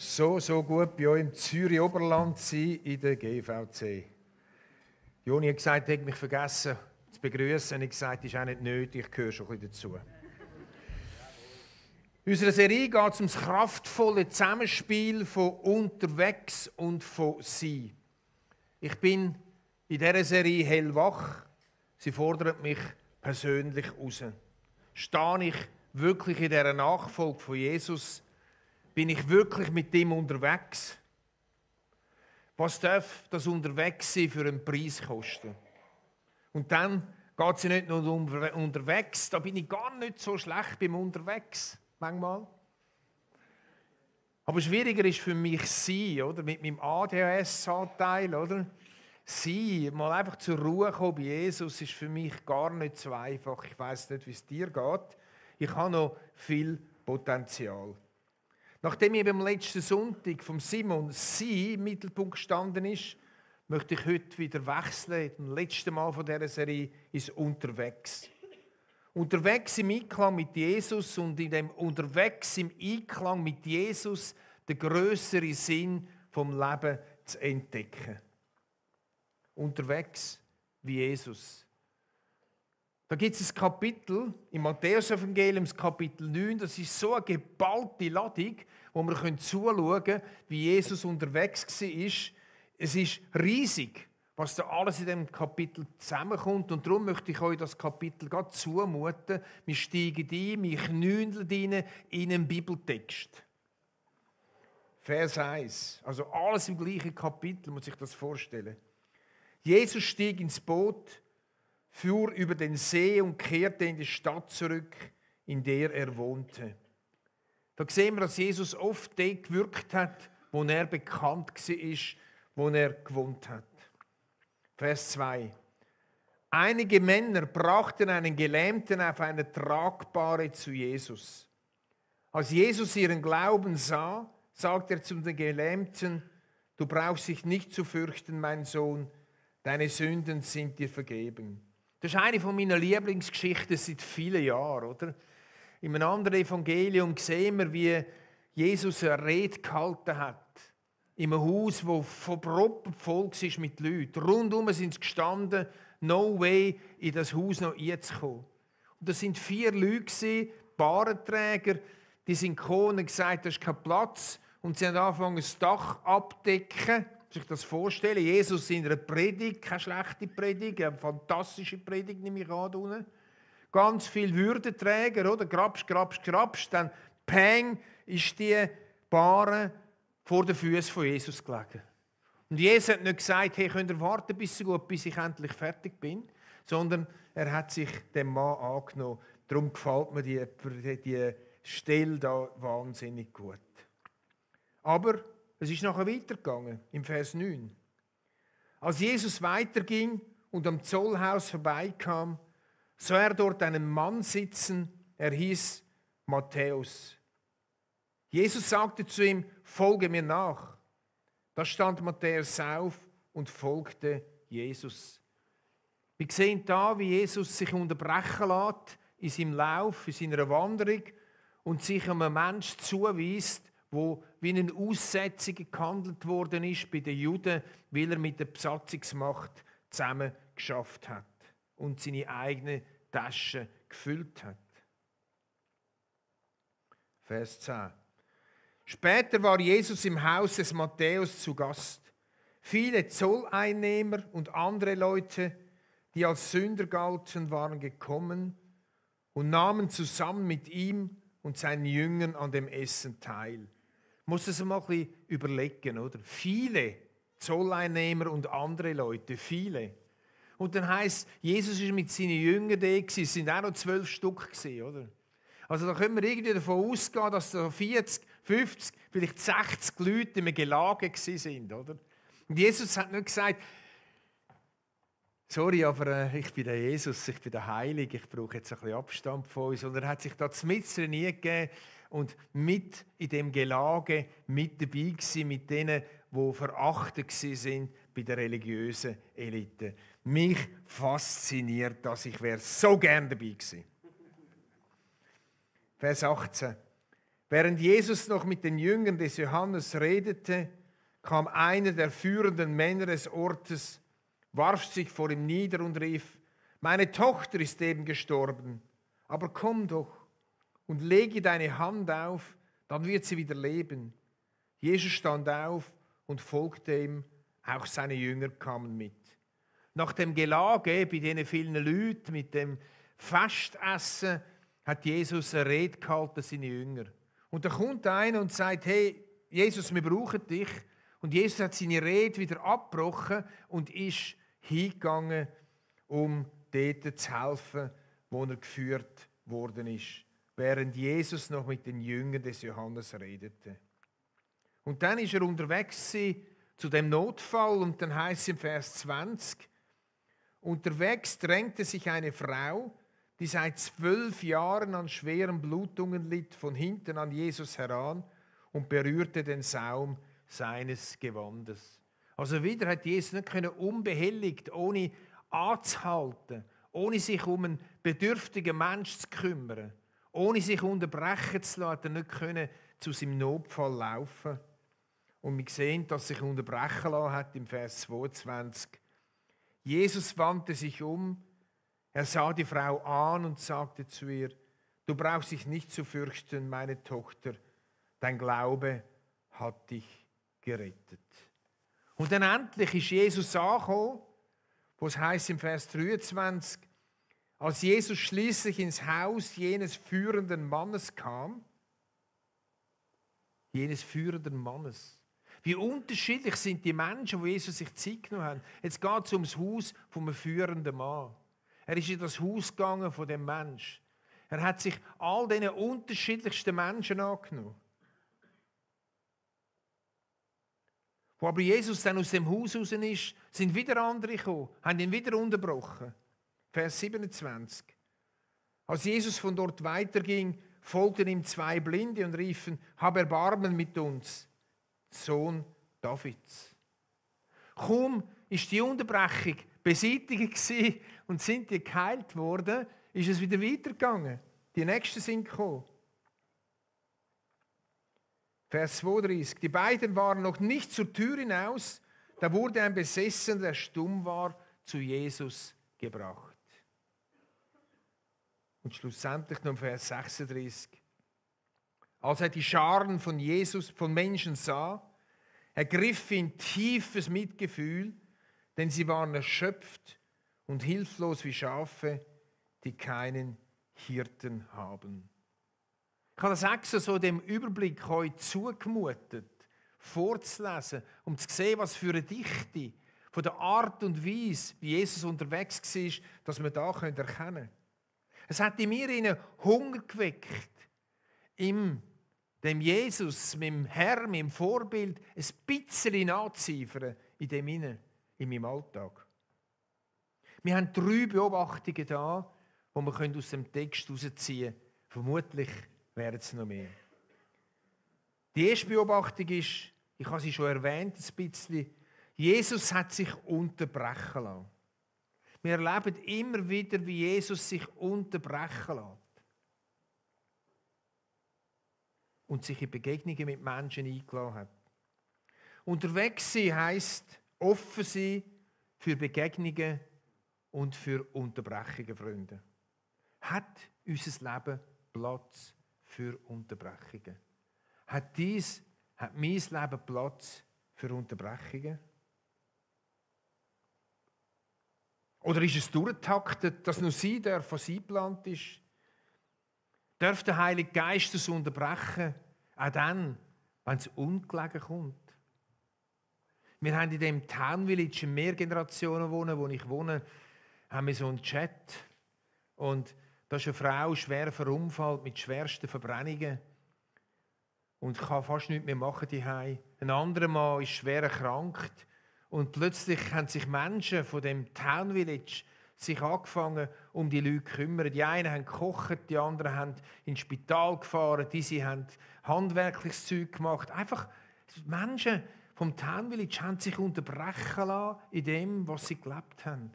So gut bei euch im Zürich Oberland sein in der GVC. Joni hat gesagt, er hat mich vergessen zu begrüßen. Ich habe gesagt, das ist auch nicht nötig, ich gehöre schon ein bisschen dazu. In unserer Serie geht es um das kraftvolle Zusammenspiel von unterwegs und von sein. Ich bin in dieser Serie hellwach. Sie fordert mich persönlich heraus. Stehe ich wirklich in dieser Nachfolge von Jesus? Bin ich wirklich mit ihm unterwegs? Was darf das Unterwegssein für einen Preis kosten? Und dann geht es ja nicht nur um unterwegs, da bin ich gar nicht so schlecht beim Unterwegs, manchmal. Aber schwieriger ist für mich sein, oder? Mit meinem ADHS-Anteil, oder? Sein, mal einfach zur Ruhe kommen bei Jesus, ist für mich gar nicht so einfach. Ich weiss nicht, wie es dir geht. Ich habe noch viel Potenzial. Nachdem ich beim letzten Sonntag vom Simon «Sie» im Mittelpunkt gestanden ist, möchte ich heute wieder wechseln, zum letzten Mal von dieser Serie, ins Unterwegs. Unterwegs im Einklang mit Jesus und in dem Unterwegs im Einklang mit Jesus den grösseren Sinn vom Leben zu entdecken. Unterwegs wie Jesus. Da gibt es ein Kapitel im Matthäus-Evangelium, das Kapitel 9, das ist so eine geballte Ladung, wo wir zuschauen können, wie Jesus unterwegs war. Es ist riesig, was da alles in diesem Kapitel zusammenkommt. Und darum möchte ich euch das Kapitel gerade zumuten. Wir steigen ein, wir knündeln rein in einen Bibeltext. Vers 1. Also alles im gleichen Kapitel, muss ich das vorstellen. Jesus stieg ins Boot, fuhr über den See und kehrte in die Stadt zurück, in der er wohnte. Da sehen wir, dass Jesus oft dort gewirkt hat, wo er bekannt war, wo er gewohnt hat. Vers 2. Einige Männer brachten einen Gelähmten auf eine Tragbahre zu Jesus. Als Jesus ihren Glauben sah, sagte er zum Gelähmten: Du brauchst dich nicht zu fürchten, mein Sohn, deine Sünden sind dir vergeben. Das ist eine meiner Lieblingsgeschichten seit vielen Jahren, oder? In einem anderen Evangelium sehen wir, wie Jesus eine Rede gehalten hat. In einem Haus, das voll war mit Leuten. Rundum sind sie gestanden, no way, in das Haus noch reinzukommen. Und das waren 4 Leute, Barenträger, die sind gekommen und gesagt, da ist kein Platz. Und sie haben angefangen, das Dach abzudecken. Sich das vorstellen, Jesus in einer Predigt, keine schlechte Predigt, eine fantastische Predigt, nehme ich an, unten. Ganz viele Würdenträger, oder? Grabsch, dann Peng, ist die Bahre vor den Füßen von Jesus gelegen. Und Jesus hat nicht gesagt, hey, könnt ihr warten, bis ich endlich fertig bin, sondern er hat sich dem Mann angenommen. Darum gefällt mir die Stelle da wahnsinnig gut. Aber es ist nachher weitergegangen, im Vers 9. Als Jesus weiterging und am Zollhaus vorbeikam, sah er dort einen Mann sitzen, er hieß Matthäus. Jesus sagte zu ihm: Folge mir nach. Da stand Matthäus auf und folgte Jesus. Wir sehen da, wie Jesus sich unterbrechen lässt in seinem Lauf, in seiner Wanderung und sich einem Menschen zuweist, wo wie eine Aussetzung gehandelt worden ist bei den Juden, weil er mit der Besatzungsmacht zusammen geschafft hat und seine eigene Tasche gefüllt hat. Vers 10. Später war Jesus im Haus des Matthäus zu Gast. Viele Zolleinnehmer und andere Leute, die als Sünder galten, waren gekommen und nahmen zusammen mit ihm und seinen Jüngern an dem Essen teil. Muss es mal ein bisschen überlegen, oder? Viele Zolleinnehmer und andere Leute, viele. Und dann heisst, Jesus war mit seinen Jüngern da, es waren auch noch 12 Stück, oder? Also da können wir irgendwie davon ausgehen, dass da 40, 50, vielleicht 60 Leute im Gelage waren, oder? Und Jesus hat nicht gesagt, sorry, aber ich bin der Jesus, ich bin der Heilige, ich brauche jetzt ein bisschen Abstand von uns. Sondern er hat sich da mitten nie gegeben und mit in dem Gelage mit dabei gewesen, mit denen, die verachtet waren bei der religiösen Elite. Mich fasziniert das, ich wäre so gern dabei gewesen. Vers 18. Während Jesus noch mit den Jüngern des Johannes redete, kam einer der führenden Männer des Ortes, warf sich vor ihm nieder und rief: Meine Tochter ist eben gestorben, aber komm doch und lege deine Hand auf, dann wird sie wieder leben. Jesus stand auf und folgte ihm, auch seine Jünger kamen mit. Nach dem Gelage bei diesen vielen Leuten, mit dem Festessen, hat Jesus eine Rede gehalten, seine Jünger. Und da kommt einer und sagt: Hey, Jesus, wir brauchen dich. Und Jesus hat seine Rede wieder abgebrochen und ist hingegangen, um dort zu helfen, wo er geführt worden ist, während Jesus noch mit den Jüngern des Johannes redete. Und dann ist er unterwegs zu dem Notfall und dann heißt es im Vers 20, unterwegs drängte sich eine Frau, die seit 12 Jahren an schweren Blutungen litt, von hinten an Jesus heran und berührte den Saum seines Gewandes. Also wieder hat Jesus nicht können unbehelligt, ohne anzuhalten, ohne sich um einen bedürftigen Menschen zu kümmern, ohne sich unterbrechen zu lassen, nicht können zu seinem Notfall laufen. Und wir sehen, dass sich unterbrechen lassen hat im Vers 22. Jesus wandte sich um, er sah die Frau an und sagte zu ihr: Du brauchst dich nicht zu fürchten, meine Tochter, dein Glaube hat dich gerettet. Und dann endlich ist Jesus angekommen, wo es heißt im Vers 23, als Jesus schließlich ins Haus jenes führenden Mannes kam, jenes führenden Mannes. Wie unterschiedlich sind die Menschen, die Jesus sich Zeit genommen haben. Jetzt geht es ums Haus vom führenden Mann. Er ist in das Haus gegangen von dem Mensch. Er hat sich all diesen unterschiedlichsten Menschen angenommen. Wo aber Jesus dann aus dem Haus raus ist, sind wieder andere gekommen, haben ihn wieder unterbrochen. Vers 27. Als Jesus von dort weiterging, folgten ihm 2 Blinde und riefen: Hab Erbarmen mit uns, Sohn Davids. Kaum ist die Unterbrechung beseitigt und sind die geheilt worden, ist es wieder weitergegangen. Die Nächsten sind gekommen. Vers 32. Die beiden waren noch nicht zur Tür hinaus, da wurde ein Besessener, der stumm war, zu Jesus gebracht. Und schlussendlich noch Vers 36. Als er die Scharen von Menschen sah, ergriff ihn tiefes Mitgefühl, denn sie waren erschöpft und hilflos wie Schafe, die keinen Hirten haben. Ich habe das extra so dem Überblick heute zugemutet, vorzulesen, um zu sehen, was für eine Dichte von der Art und Weise, wie Jesus unterwegs war, dass wir da erkennen können. Es hat in mir einen Hunger geweckt, dem Jesus, meinem Herrn, meinem Vorbild, ein bisschen nachzueifern in dem Inne, in meinem Alltag. Wir haben 3 Beobachtungen da, die wir aus dem Text herausziehen können. Vermutlich wären es noch mehr. Die erste Beobachtung ist, ich habe sie schon erwähnt, ein bisschen, Jesus hat sich unterbrechen lassen. Wir erleben immer wieder, wie Jesus sich unterbrechen lässt. Und sich in Begegnungen mit Menschen eingeladen hat. Unterwegs sein heisst, offen sein für Begegnungen und für Unterbrechungen, Freunde. Hat unser Leben Platz für Unterbrechungen? Hat mein Leben Platz für Unterbrechungen? Oder ist es durchgetaktet, dass nur sie darf, was eingeplant ist? Darf der Heilige Geist das unterbrechen, auch dann, wenn es ungelegen kommt? Wir haben in dem Town Village in Mehrgenerationen wohnen, wo ich wohne, haben wir so einen Chat. Und da ist eine Frau schwer verunfallt mit schwersten Verbrennungen und kann fast nichts mehr machen daheim. Ein anderer Mann ist schwer erkrankt. Und plötzlich haben sich Menschen von dem Town Village sich angefangen, um die Leute zu kümmern. Die einen haben gekocht, die anderen haben ins Spital gefahren, diese haben handwerkliches Zeug gemacht. Einfach Menschen vom Town Village haben sich unterbrechen lassen in dem, was sie gelebt haben.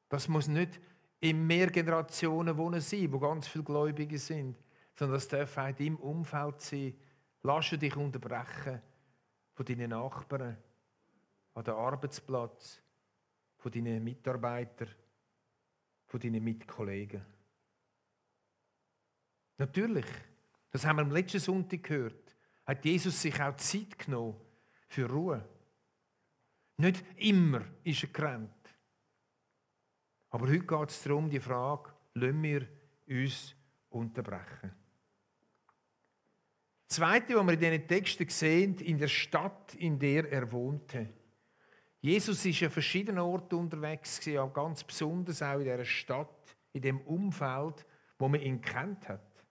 Das muss nicht in Mehrgenerationen wohnen sein, wo ganz viele Gläubige sind. sondern es darf auch in deinem Umfeld sein. Lass dich unterbrechen von deinen Nachbarn, an den Arbeitsplatz, von deinen Mitarbeitern, von deinen Mitkollegen. Natürlich, das haben wir am letzten Sonntag gehört, hat Jesus sich auch Zeit genommen für Ruhe. Nicht immer ist er gerannt. Aber heute geht es darum, die Frage, lassen wir uns unterbrechen. Das Zweite, was wir in diesen Texten sehen, in der Stadt, in der er wohnte. Jesus war an verschiedenen Orten unterwegs, ganz besonders auch in dieser Stadt, in dem Umfeld, wo man ihn kennt hat.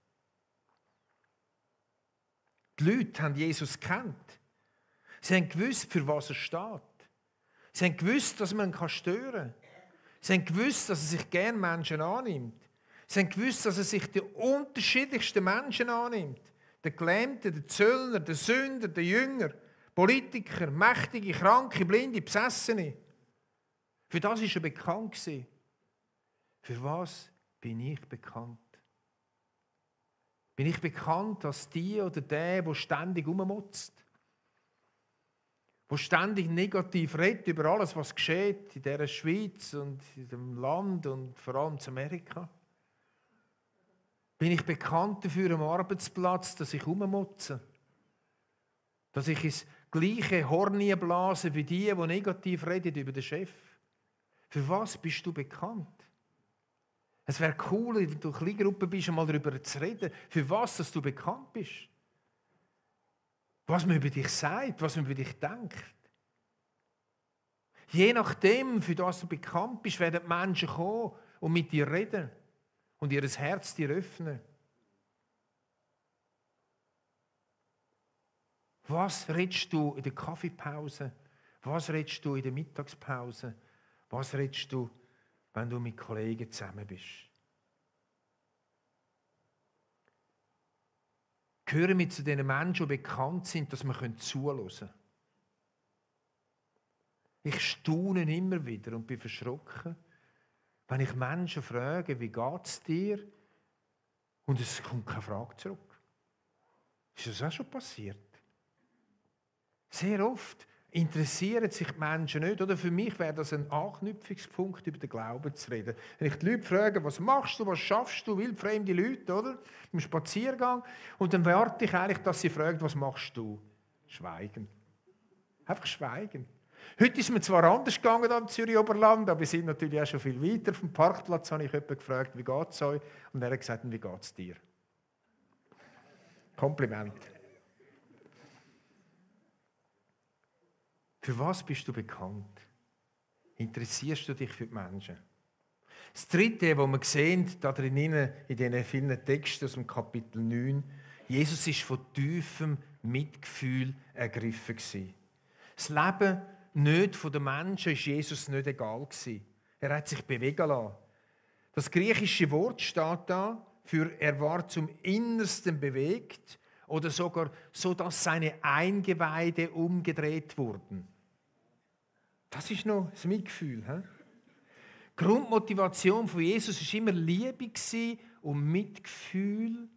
Die Leute haben Jesus gekannt. Sie haben gewusst, für was er steht. Sie haben gewusst, dass man ihn stören kann. Sie haben gewusst, dass er sich gerne Menschen annimmt. Sie haben gewusst, dass er sich die unterschiedlichsten Menschen annimmt. Der Gelähmte, der Zöllner, der Sünder, der Jünger, Politiker, Mächtige, Kranke, Blinde, Besessene. Für das war er bekannt. Für was bin ich bekannt? Bin ich bekannt als die oder der ständig rummotzt? Der ständig negativ redet über alles, was geschieht in dieser Schweiz und in dem Land und vor allem in Amerika? Bin ich bekannt dafür am Arbeitsplatz, dass ich rummotze? Dass ich ins gleiche Horn blase wie die negativ reden über den Chef? Für was bist du bekannt? Es wäre cool, wenn du in Kleingruppen bist, einmal darüber zu reden, für was dass du bekannt bist. Was man über dich sagt, was man über dich denkt. Je nachdem, für das du bekannt bist, werden die Menschen kommen und mit dir reden und ihr Herz dir öffnen. Was redest du in der Kaffeepause? Was redest du in der Mittagspause? Was redest du, wenn du mit Kollegen zusammen bist? Gehören wir zu den Menschen, die bekannt sind, dass wir zuhören können? Ich staune immer wieder und bin verschrocken, wenn ich Menschen frage, wie geht es dir? Und es kommt keine Frage zurück. Ist das auch schon passiert? Sehr oft interessieren sich die Menschen nicht. Oder für mich wäre das ein Anknüpfungspunkt, über den Glauben zu reden. Wenn ich die Leute frage, was machst du, was schaffst du, wildfremde Leute, oder? Im Spaziergang. Und dann warte ich eigentlich, dass sie fragen, was machst du? Schweigen. Einfach schweigen. Heute ist mir zwar anders gegangen am Zürich-Oberland, aber wir sind natürlich auch schon viel weiter. Vom Parkplatz habe ich jemanden gefragt, wie geht es euch? Und er hat gesagt, wie geht es dir? Kompliment. Für was bist du bekannt? Interessierst du dich für die Menschen? Das Dritte, was wir sehen, da drinnen, in diesen vielen Texten aus dem Kapitel 9, Jesus ist von tiefem Mitgefühl ergriffen gewesen. Das Leben nicht von den Menschen ist Jesus nicht egal gewesen. Er hat sich bewegen lassen. Das griechische Wort steht da für er war zum Innersten bewegt oder sogar so, dass seine Eingeweide umgedreht wurden. Das ist noch das Mitgefühl. He? Die Grundmotivation von Jesus war immer Liebe und Mitgefühl.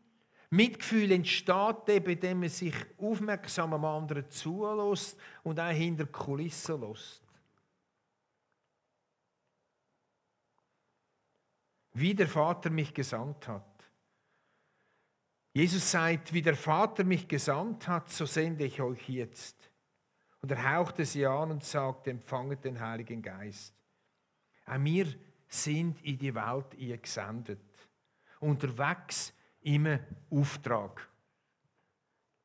Mitgefühl entsteht eben, indem man sich aufmerksam am anderen zulässt und auch hinter die Kulissen lässt. Wie der Vater mich gesandt hat. Jesus sagt, wie der Vater mich gesandt hat, so sende ich euch jetzt. Und er hauchte sie an und sagte, empfanget den Heiligen Geist. Auch wir sind in die Welt gesendet. Unterwegs im Auftrag.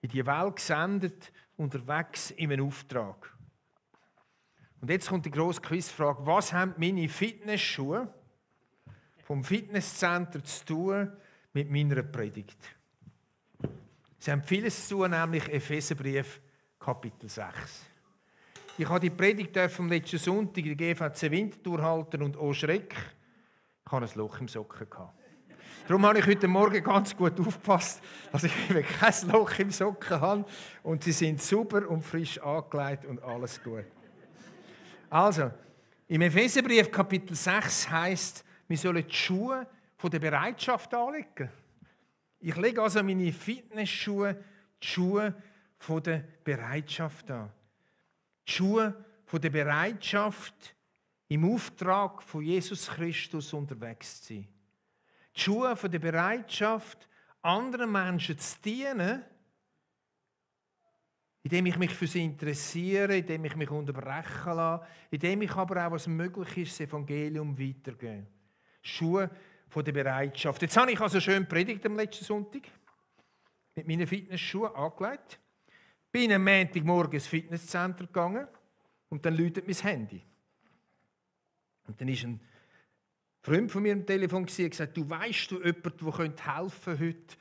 In die Welt gesendet, unterwegs im Auftrag. Und jetzt kommt die grosse Quizfrage. Was haben meine Fitnessschuhe vom Fitnesscenter zu tun mit meiner Predigt? Sie haben vieles zu tun, nämlich Epheserbrief Kapitel 6. Ich habe die Predigt am letzten Sonntag in der GVC Winterthur halten und auch Schreck. Ich hatte ein Loch im Socken. Darum habe ich heute Morgen ganz gut aufgepasst, dass ich eben kein Loch im Socken habe. Und sie sind sauber und frisch angelegt und alles gut. Also, im Epheserbrief Kapitel 6 heisst, wir sollen die Schuhe von der Bereitschaft anlegen. Ich lege also meine Fitnessschuhe, die Schuhe von der Bereitschaft an. Die Schuhe von der Bereitschaft, im Auftrag von Jesus Christus unterwegs zu sein. Die Schuhe von der Bereitschaft, anderen Menschen zu dienen, indem ich mich für sie interessiere, indem ich mich unterbrechen lasse, indem ich aber auch, was möglich ist, das Evangelium weitergebe. Schuhe von der Bereitschaft. Jetzt habe ich also schön predigt am letzten Sonntag, mit meinen Fitnessschuhen angelegt. Bin am Montagmorgen ins Fitnesscenter gegangen und dann läutet mein Handy. Und dann ist ein Freund von mir am Telefon und gesagt, du weißt du jemanden, der helfen könnte, heute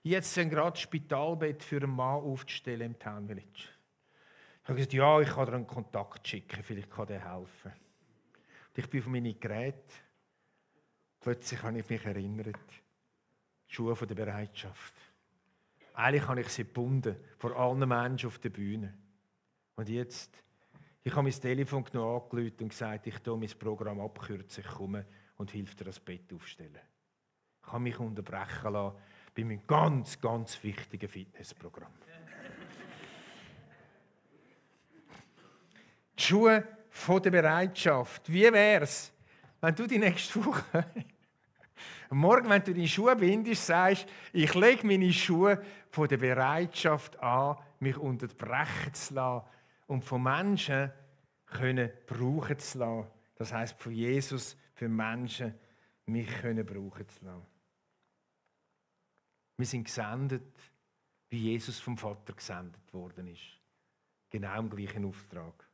jetzt gerade das Spitalbett für einen Mann aufzustellen im Town Village. Ich habe gesagt, ja, ich kann dir einen Kontakt schicken, vielleicht kann der helfen. Und ich bin von meinen Geräten, plötzlich habe ich mich erinnert, die Schuhe von der Bereitschaft. Eigentlich habe ich sie gebunden, vor allen Menschen auf der Bühne. Und jetzt, ich habe mein Telefon genommen, angerufen und gesagt, ich tue mein Programm abkürzen, ich komme und helfe dir das Bett aufstellen. Ich kann mich unterbrechen lassen bei meinem ganz, ganz wichtigen Fitnessprogramm. Die Schuhe von der Bereitschaft. Wie wäre es, wenn du die nächste Woche, morgen, wenn du deine Schuhe bindest, sagst, ich lege meine Schuhe von der Bereitschaft an, mich unterbrechen zu lassen und von Menschen können brauchen zu lassen. Das heisst, von Jesus für Menschen mich können brauchen zu lassen. Wir sind gesendet, wie Jesus vom Vater gesendet worden ist. Genau im gleichen Auftrag.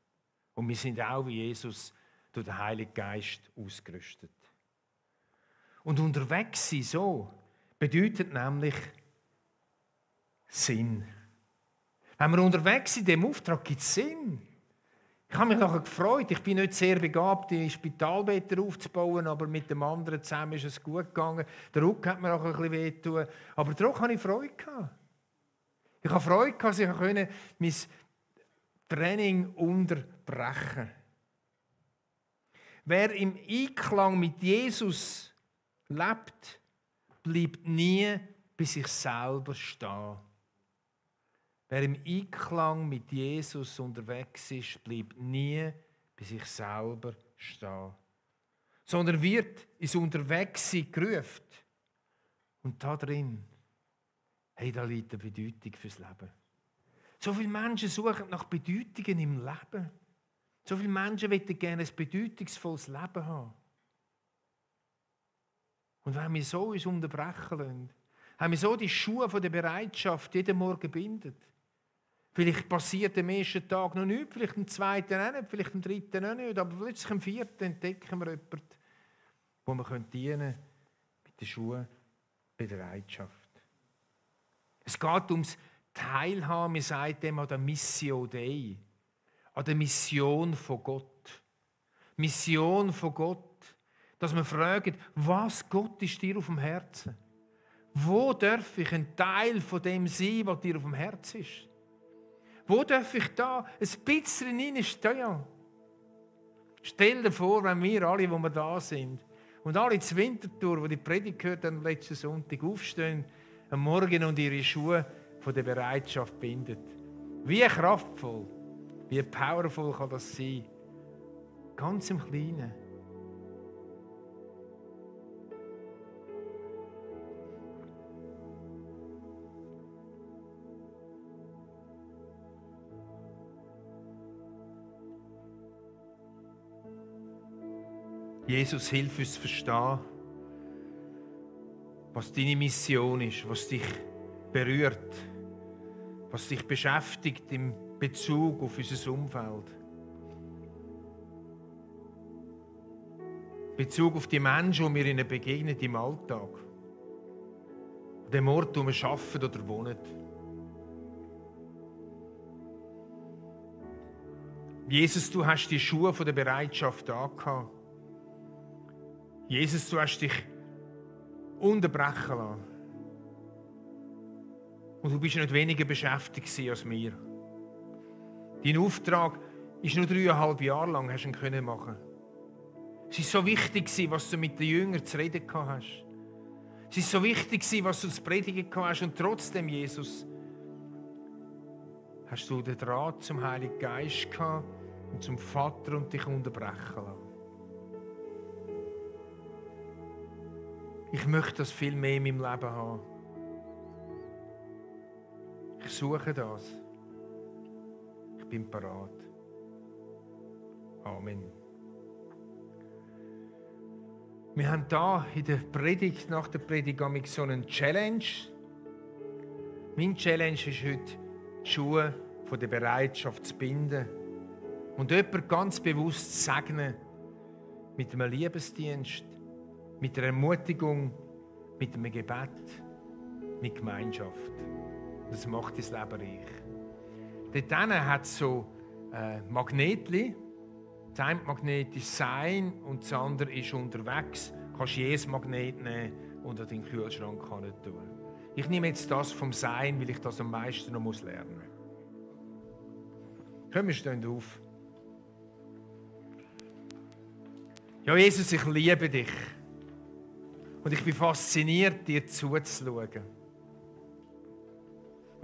Und wir sind auch wie Jesus durch den Heiligen Geist ausgerüstet. Und unterwegs sein so bedeutet nämlich Sinn. Wenn wir unterwegs sind in diesem Auftrag, gibt es Sinn. Ich habe mich nachher gefreut. Ich bin nicht sehr begabt, die Spitalbetten aufzubauen, aber mit dem anderen zusammen ist es gut gegangen. Der Rücken hat mir auch ein bisschen wehgetan. Aber doch hatte ich Freude gehabt. Ich habe Freude gehabt, dass ich mein Training unterbrechen konnte. Wer im Einklang mit Jesus lebt, bleibt nie bei sich selber stehen. Wer im Einklang mit Jesus unterwegs ist, bleibt nie bei sich selber stehen. Sondern wird ins Unterwegssein gerufen. Und da drin, da liegt eine Bedeutung fürs Leben. So viele Menschen suchen nach Bedeutungen im Leben. So viele Menschen möchten gerne ein bedeutungsvolles Leben haben. Und wenn wir so uns unterbrechen lassen, haben wir so die Schuhe von der Bereitschaft jeden Morgen bindet. Vielleicht passiert am ersten Tag noch nichts, vielleicht am zweiten auch nicht, vielleicht am dritten auch nicht, aber plötzlich am vierten entdecken wir jemanden, wo wir dienen können mit den Schuhen bei der Bereitschaft. Es geht ums Teilhaben, wir sagen dem an der Missio Dei, an der Mission von Gott. Mission von Gott, dass wir fragen, was Gott ist dir auf dem Herzen? Wo darf ich ein Teil von dem sein, was dir auf dem Herzen ist? Wo darf ich da ein bisschen reinstehen? Stell dir vor, wenn wir alle, wo wir da sind, und alle zur Winterthur, die die Predigt gehört haben, am letzten Sonntag aufstehen, am Morgen und ihre Schuhe von der Bereitschaft bindet. Wie kraftvoll, wie powerful kann das sein? Ganz im Kleinen. Jesus, hilf uns zu verstehen, was deine Mission ist, was dich berührt, was dich beschäftigt im Bezug auf unser Umfeld. In Bezug auf die Menschen, die wir ihnen begegnen im Alltag. An dem Ort, wo wir arbeiten oder wohnen. Jesus, du hast die Schuhe von der Bereitschaft angehabt. Jesus, du hast dich unterbrechen lassen. Und du bist nicht weniger beschäftigt als wir. Dein Auftrag ist nur 3,5 Jahre lang, hast du ihn können machen. Es war so wichtig, was du mit den Jüngern zu reden hast. Es ist so wichtig, was du zu predigen hast. Und trotzdem, Jesus, hast du den Draht zum Heiligen Geist gehabt und zum Vater und dich unterbrechen lassen. Ich möchte das viel mehr in meinem Leben haben. Ich suche das. Ich bin bereit. Amen. Wir haben da in der Predigt, nach der Predigt, so einen Challenge. Mein Challenge ist heute, die Schuhe von der Bereitschaft zu binden und jemanden ganz bewusst zu segnen mit einem Liebesdienst, mit einer Ermutigung, mit einem Gebet, mit Gemeinschaft. Das macht das Leben reich. Dort hat es so Magnetli. Das eine Magnet ist Sein und das andere ist unterwegs. Du kannst jedes Magnet nehmen und an den Kühlschrank tun. Ich nehme jetzt das vom Sein, weil ich das am meisten noch lernen muss. Komm, wir stehen auf. Ja, Jesus, ich liebe dich. Und ich bin fasziniert, dir zuzuschauen.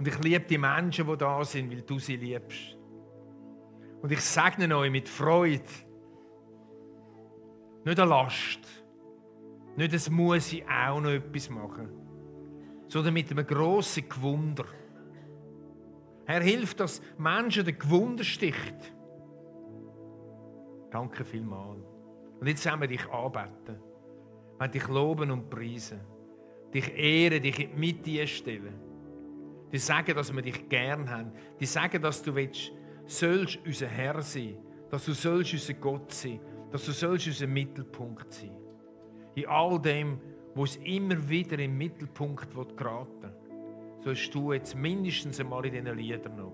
Und ich liebe die Menschen, die da sind, weil du sie liebst. Und ich segne euch mit Freude. Nicht eine Last. Nicht, es muss ich auch noch etwas machen. Sondern mit einem grossen Gewunder. Herr, hilft, dass Menschen den Gewunder sticht. Danke vielmals. Und jetzt wollen wir dich anbeten. Wir wollen dich loben und preisen. Dich ehren, dich in die Mitte stellen. Die sagen, dass wir dich gern haben. Die sagen, dass du sollst unser Herr sein, dass du sollst unser Gott sein, dass du sollst unser Mittelpunkt sein. In all dem, wo es immer wieder im Mittelpunkt geraten will, sollst du jetzt mindestens einmal in diesen Liedern noch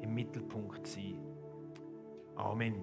im Mittelpunkt sein. Amen.